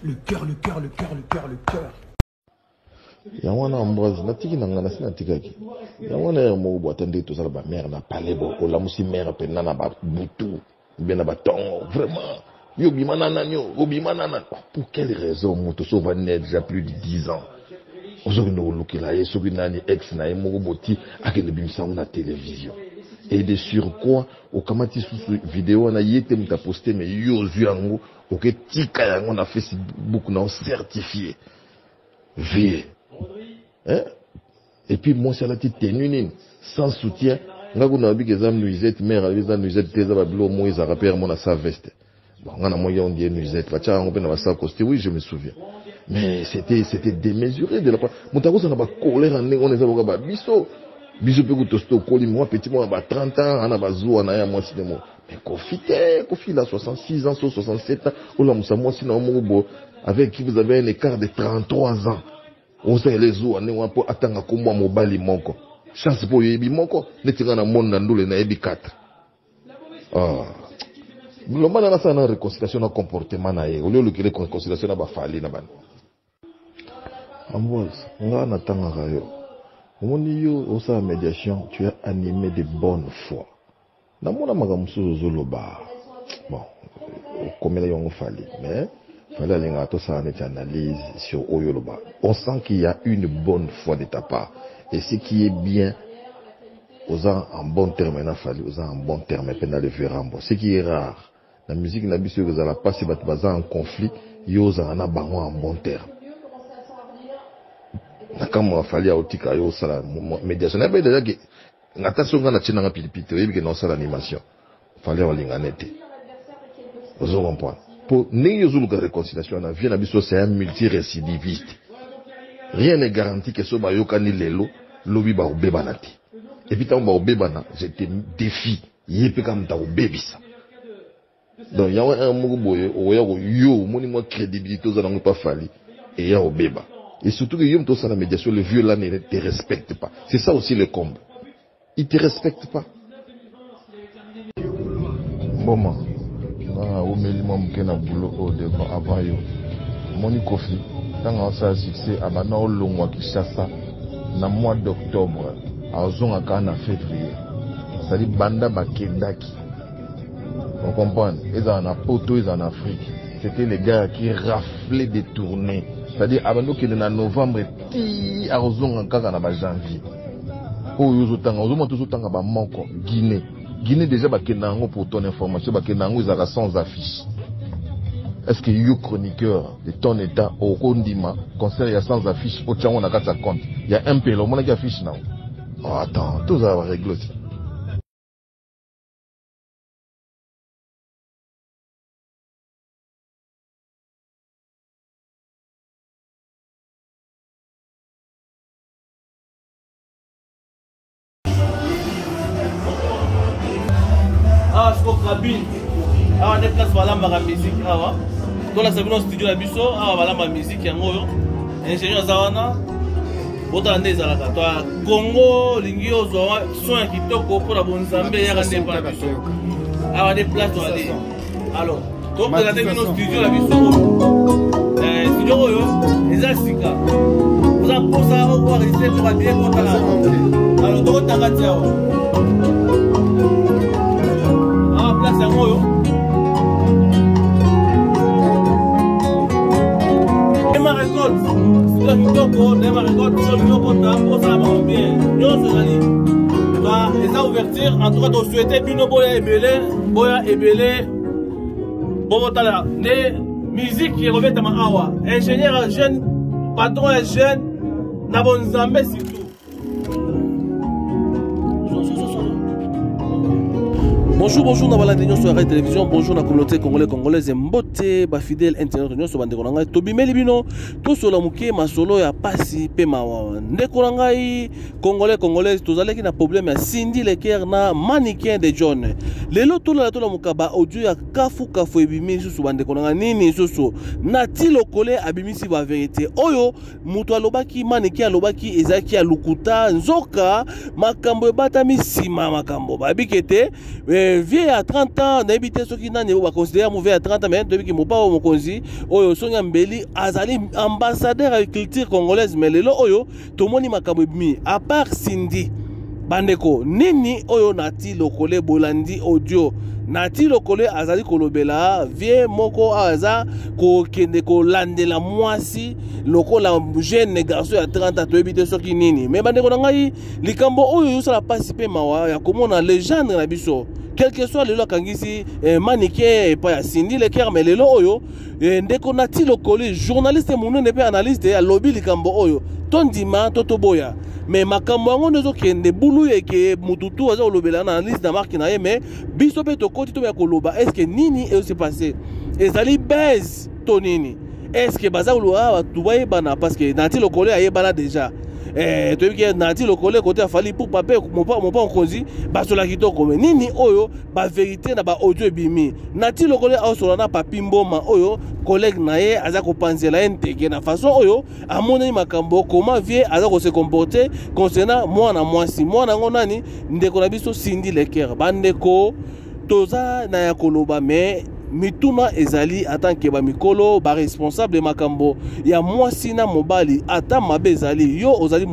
Le cœur, le cœur, le cœur, le cœur, le cœur. Yango wana Ambroise, natiki na ngai, nasi natikaki yango wana. Ere moko bo, ata nde tozala bamare na palais, bo olamusi mare mpenza na babutu bien na batongo, vraiment yo obima na nani, yo obima na nani, pour quelle raison? Moto so ovandi déjà plus de 10 ans, ozokende kolukela ye soki nani, ex na ye moko, boti akende bimisa yango na télévision. Et de surcroît, okamati susu video wana, ye te moto aposte, mais yo ozwi yango, oketika yango na Facebook na certifié vie, hein? Et puis mwasi alati tenue nini, sans soutien. Nga kuna nabiki eza nuisette, mare alobi eza nuisette te, eza babiloko moko ezalaka mpe yango na sa veste. Bon, nga na moi on dit nuisette, batia yango mpe na basa costume. Oui, je me souviens, mais c'était démesuré de la part moto akozala bacolère ndenge wana. Eza loka babiso, biso mpe kutosi tokoli, mwa petit mwana ba 30 ans ana bazuwa na ye ya mwasi nde mo. Mais Kofi te, Kofi il a 66 ans so 67 ans, olamusa mwasi na yo moko bo avec qui vous avez un écart de 33 ans, osalela ezuwa ndenge wana mpo atanga kombo ya mobali moko. Chance mpo oyebi moko neti nga na monde na ndule, nayebi 4. Ah. Lomba na nasala na réconciliation na comportement na ye, olie olukeli réconciliation na bafali na bani. Ambroise, nga natangaka yo, omoni yo osala médiation, tu es animé de bonne foi. Namona makambo mosusu ozoloba, bon, okomela yango Fali, mais Fali alingaka tosala neti analyse sur oyo oloba. On sent qu'il y a une bonne foi de ta part et ce qui est bien, oza en bon terme na Fali, oza en bon terme mpe na le Verambo, ce qui est rare na musique na biso. Ekozala mpasi bato baza en conflit, yo ozala na bango en bon terme. Na kambo ya Fali aotika yo osala médiation, nayebi déjà ke ata soki nga natie nanga pilipili te, oyebi ke naosala animation, Fali aolingane te. Ozo comprendre po ndenge ozoluka réconciliation na vie na biso, c'est un multirécidiviste. Rien n'est garanti ke so bayokani lelo, lobi bakobebana te. Et puis ntango bakobebana, je te défie, ye mpe kaka moto akobebisa. Donc yango un moko boye okoya yo omoni mwa crédibilité oza nango epa Fali eya kobeba. Et surtout que yo moto osala médiation, le vieux là ne te respecte pas, c'est ça aussi le comble, il te respecte pas. Mboma nga omeli mwa moke na boulot oyo devant avant yo. Omoni Kofi, ntango aosala succès, abanda olongwa Kinshasa na mois d'octobre, azonga kaka na février. C'est-à-dire banda bakendaki, on comprendre, ezala na poto, ezala na Afrique, c'était les gars qui raflaient des tournées. C'est-à-dire abandi okende na novembre ti akozonga kaka na bajanvier. Oyo ozotanga, ozomona tozotanga bamoko Guinée. Guinée déjà bakenda yango, pour ton information, bakenda yango ezalaka sans affiche. Est-ce que yo chroniqueur de ton état okondima concert ya sans affiche, otya yango na kati ya compte ya mpela, omonaki affiche nango? Oh, attends, tozala barègle te. Awa siko cabine, awa nde place balambaka musique. Awa tolakisa bino studio na biso, awa balamba musique yango oyo. Ingénieur aza wana, botala nde ezalaka. To Congo olingi ozwa son ya kitoko mpona bonzambe, eyaka nde epa na biso. Awa nde place toale. Alors topresente bino studio na biso oyo. Studio oyo eza sika, oza mposa okoenregistre mpo babie kotala. Alors tokotanga ti awa, awa place yango oyo. Nema Record, studio ya kitoko. Nema Record, so olingi okota osala bango bien, nyonso ezali, eza ouverture. En tout cas tosouhaite bino boya ebele, boya ebele, bobotala nde musique ekobetama awa. Ingénieur ya jeune, patron ya jeune na bonzambe surtout. Bonjour, bonjour na balandi nyonso ya Radio Télévision, bonjour na communauté congolais, congolaise, mbote ba fidèle internaute nyonso. Bandeko na ngai, tobimeli bino tosola moke masolo ya pasi mpe mawa. Ndeko na ngai congolais, congolaise, tozalaki na problème ya Cindy Leker na Mannequin de John. Lelo tolala tolamuka, ba audio ya kafu kafu ebimi lisusu. Bandeko na ngai, nini lisusu? Nati Lokole abimisi ba vérité oyo moto alobaki, Mannequin alobaki ezalaki ya lokuta. Nzoka makambo ebatami nsima, makambo babiki ete Vie ya 30 ans, nayebi te soki nani oyo baconsidere yango vie ya 30 ans, mais toyebi ke mopao mokonzi oyo Sonia Mbeli azali ambassadeur ya culture congolaise. Mais lelo oyo tomoni makambo ebimi à part Cindy. Bandeko, nini oyo Nati Lokole bolandi audio? Nati Lokole azali kolobela vie moko aza kokende kolandela mwasi lokola jeune garçon ya 30 ans, toyebi te soki nini. Mais bandeko na ngai, likambo oyo ezosala mpasi mpe mawa ya komona legendre na biso, quelque soit lelo akangisi Manike epai ya Cindy Leker, mais lelo oyo ndeko Nati Lokole, journaliste monene mpe analyste, alobi likambo oyo tondima to toboya. Mais makambo yango nde ezokende bulu eke mutu tu aza kolobela na analyse na marke na ye. Mais biso mpe tokoti toya koloba, est-ce nini ezo se passe? Ezali base to nini? Est-ce baza koloba bato bayebana? Parce que Nati Lokole ayebana déjà. Toyebi ke Nati Lokole kote ya Fally Ipupa mpe mopa mokonzi basola kitoko. Me nini oyo bavérité na baaudio ebimi? Nati Lokole aosola na Papi Mboma oyo collègue na ye, aza kopanzela ye nteke na façon oyo amonani makambo, comment vie aza kose comporter concernant mwana mwasi. Mwana yango nani? Ndeko na biso Cindy Leker. Bandeko, toza na ya koloba, mais mituna ezali atanke bamikolo baresponsable. Makambo ya mwasi na mobali, ata mabe ezali, yo ozali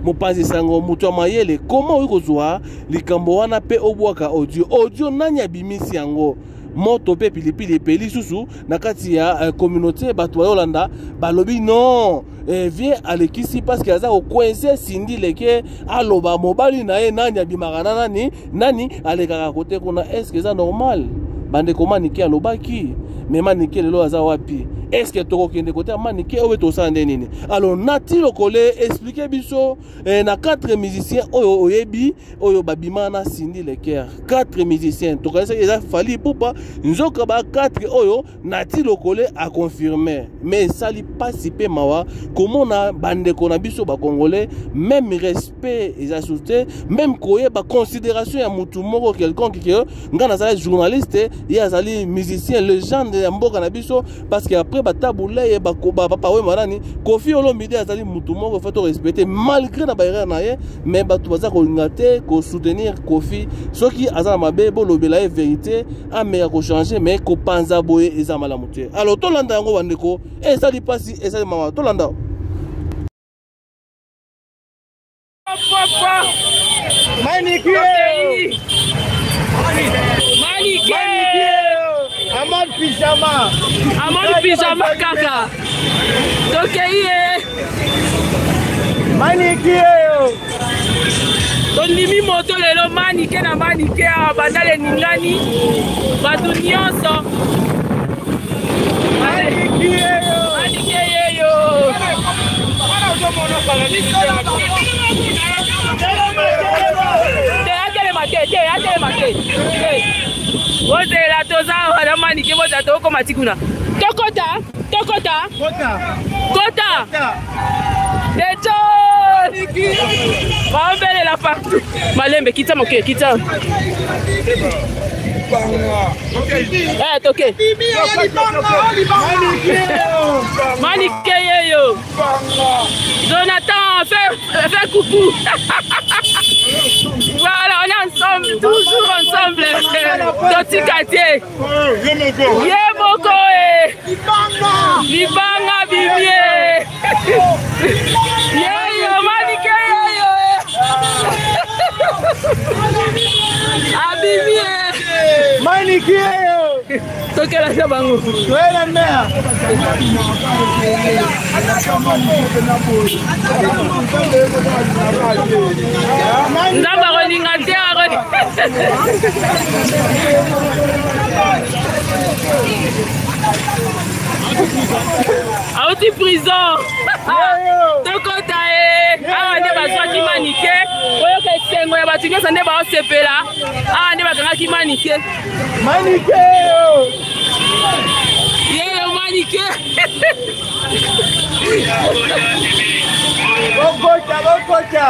mopanzi sango, moto ya mayele, koma oyi kozwa likambo wana mpe obwaka audio? Audio nani abimisi yango? Moto mpe pilipili epeli lisusu na kati ya communauté. Bato bayolanda balobi non, vie alekisi parce que aza kocoincer Cindy Leke, aloba mobali na ye nani, abimaka na nani, nani alekaka kote kuna. Est-ce eza normal, bandeko? Manike alobaki, mais Manike lelo aza wapi? Est-ce tokokende kote ya Manike oyo tosala nde nini? Alors Nati Lokole, explique biso na quatre musiciens oyo oyebi oyo babima na Cindy Leker. Quatre musiciens, tokanisaki eza Fally Ipupa, nzoka ba 4 oyo Nati Lokole aconfirme. Mais esali mpasi mpe mawa komona bandeko na biso bacongolais, même respect eza susu te, même koyeba considération ya mutu moko quelconque, ke ngai nazali journaliste, ye azali musicien légende ya mboka na biso. Parce que après batabule ye, bapapa Wemba, nani, Koffi Olomide azali mutu moko faut torespecte malgré na baerreur na ye. Mais bato baza kolinga te kosoutenir Koffi. Soki aza na mabe, bolobela ye vérité, ameka kochange. Mais kopanza boye eza malamu te. Alors tolanda yango, bandeko, ezali mpasi, ezali mama, tolanda. Manike! Manike! Amon pyjama! Amon pyjama kaka! Tokei ye! Manike! Tondimi moto lelo, Manike na Manike awa bandala eningani, bato nyonso. Manike! Manike yeyo! Te, atelema te, te, atelema te te. Bozela, toza awa na Manike. Bozela, tokokoma ti kuna. Tokota, tokota, kota dejo, baobelela partout. Malembe, kita moke, kita. Toke Manike yeyo! Jonathan, fais coucou. Voilà, on est ensemble, toujours ensemble. Totika te. Ye moko e. Libanga bibie. Yeyo, Manike yeyo. Abimie. Manike! Tokelasa bango. Toyela mère! Nzambe akolinga te. Auti prison, tokota ye awa nde bazwaki Manike. Oyoka esengo ya bato nyonso nde baosepela awa nde bakangaki Manike. Manike! Yeyo Manike! Bokota, bokota!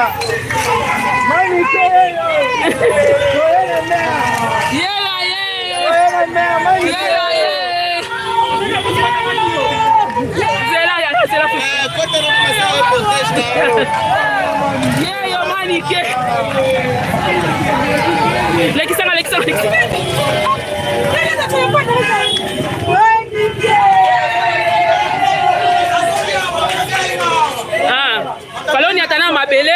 Manike! Toyela mère! Yela ye! Toyela mère! Manike! Yela ye! Zela ya, zela. Yeyo Manike! Manike. Lekisanga, lekisanga, lekisanga. Ah, faloni ata na mabele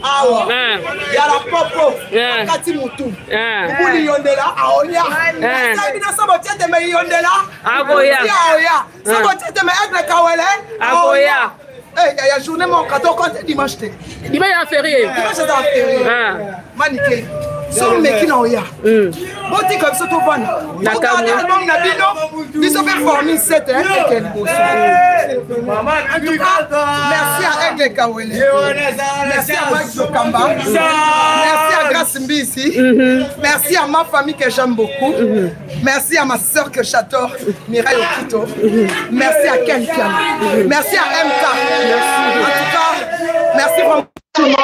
awa ah. ya la popo ah. kati mutu kubuli yondela aoya bino so botie teme yondela akoya aoya so botie teme aigle kawele akoya Eh, ya journée moko kato compte dimanche te dimanche ya férié dimanche eza férié manike so meki na oya botika biso tovanda tokana album na bino biso mpe formule 7 eke liboso en tout cas merci à Aigle Kawele merci à Mike Zokamba merci à Grace Mbisi merci à ma famille que j'aime beaucoup merci à ma sœur que j'adore Mireille Okito merci à Ken Ken merci à MK en tout cas merci vraiment tout le monde.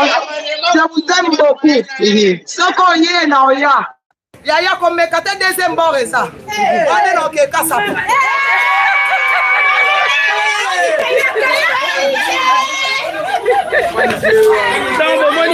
Je vous aime beaucoup. Soko oye na oya. Yaya komeka te deuxième bord eza. Wana na okeka sapo. Donc bomoni